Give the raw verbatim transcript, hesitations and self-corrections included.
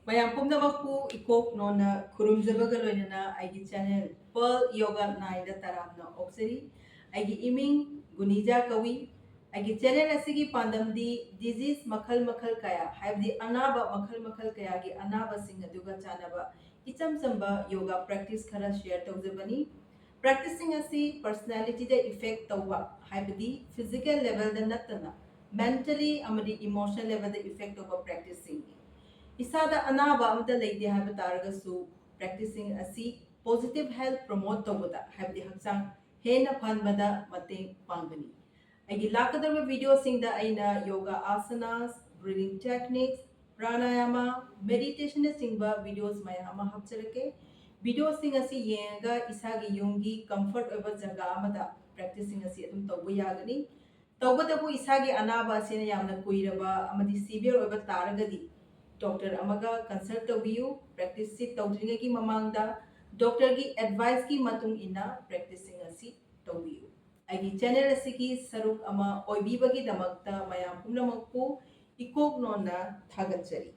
ꯃꯌꯥꯝ ꯄꯨꯝꯅꯃꯛꯄꯨ ꯏꯀꯣꯛ ꯅꯣꯟꯅ ꯈꯨꯔꯨꯝꯖꯕꯒ ꯂꯣꯏꯅꯅ ꯑꯩꯒꯤ channel Pearl Yoga Nineꯗ ꯇꯔꯥꯝꯅ ꯑꯣꯛꯆꯔꯤ꯫ ꯑꯩꯒꯤ ꯏꯃꯤꯡ ꯒꯨꯅꯤꯖꯥ ꯀꯧꯏ꯫ ꯑꯩꯒꯤ channel ꯑꯁꯤꯒꯤ ꯄꯥꯟꯗꯝꯗꯤ disease ꯃꯈꯜ ꯃꯈꯜ ꯀꯌꯥ, ꯍꯥꯏꯕꯗꯤ ꯑꯅꯥꯕ ꯃꯈꯜ ꯃꯈꯜ ꯀꯌꯥꯒꯤ ꯑꯅꯥꯕꯁꯤꯡ ꯑꯗꯨꯒ ꯆꯥꯟꯅꯕ ꯏꯆꯝ ꯆꯝꯕ yoga practice ꯈꯔ share ꯇꯧꯖꯕꯅꯤ꯫ Practiceꯁꯤꯡ ꯑꯁꯤ personalityꯗ effect ꯇꯧꯕ, ꯍꯥꯏꯕꯗꯤ physical levelꯗ ꯅꯠꯇꯅ mentally ꯑꯃꯗꯤ emotional levelꯗ effect ꯇꯧꯕ practiceꯁꯤꯡꯅꯤ꯫ ꯏꯁꯥꯗ ꯑꯅꯥꯕ ꯑꯃꯠꯇ ꯂꯩꯇꯦ ꯍꯥꯏꯕ ꯇꯥꯔꯒꯁꯨ, practiceꯁꯤꯡ ꯑꯁꯤ positive health promote ꯇꯧꯕꯗ, ꯍꯥꯏꯕꯗꯤ ꯍꯛꯆꯥꯡ ꯍꯦꯟꯅ ꯐꯍꯟꯕꯗ ꯃꯇꯦꯡ ꯄꯥꯡꯒꯅꯤ꯫ ꯑꯩꯒꯤ ꯂꯥꯛꯀꯗꯧꯔꯤꯕ videoꯁꯤꯡꯗ ꯑꯩꯅ yoga asanas, breathing techniques, pranayama, meditationꯅꯆꯤꯡꯕ videos ꯃꯌꯥꯝ ꯑꯃ ꯍꯥꯞꯆꯔꯛꯀꯦ꯫ Videoꯁꯤꯡ ꯑꯁꯤ ꯌꯦꯡꯉꯒ ꯏꯁꯥꯒꯤ ꯌꯨꯝꯒꯤ comfort ꯑꯣꯏꯕ ꯖꯒꯥ ꯑꯃꯗ practiceꯁꯤꯡ ꯑꯁꯤ ꯑꯗꯨꯝ ꯇꯧꯕ ꯌꯥꯒꯅꯤ꯫ ꯇꯧꯕꯇꯕꯨ ꯏꯁꯥꯒꯤ ꯑꯅꯥꯕ ꯑꯁꯤꯅ ꯌꯥꯝꯅ ꯀꯨꯏꯔꯕ ꯑꯃꯗꯤ severe ꯑꯣꯏꯕ ꯇꯥꯔꯒꯗꯤ, doctor ꯑꯃꯒ consult ꯇꯧꯕꯤꯌꯨ꯫ Practiceꯁꯤ ꯇꯧꯗ꯭ꯔꯤꯉꯩꯒꯤ ꯃꯃꯥꯡꯗ doctorꯒꯤ adviceꯀꯤ ꯃꯇꯨꯡ ꯏꯟꯅ practiceꯁꯤꯡ ꯑꯁꯤ ꯇꯧꯕꯤꯌꯨ꯫ ꯑꯩꯒꯤ channel ꯑꯁꯤꯒꯤ ꯁꯔꯨꯛ ꯑꯃ ꯑꯣꯏꯕꯤꯕꯒꯤꯗꯃꯛꯇ ꯃꯌꯥꯝ ꯄꯨꯝꯅꯃꯛꯄꯨ ꯏꯀꯣꯛ ꯅꯣꯟꯅ ꯊꯥꯒꯠꯆꯔꯤ꯫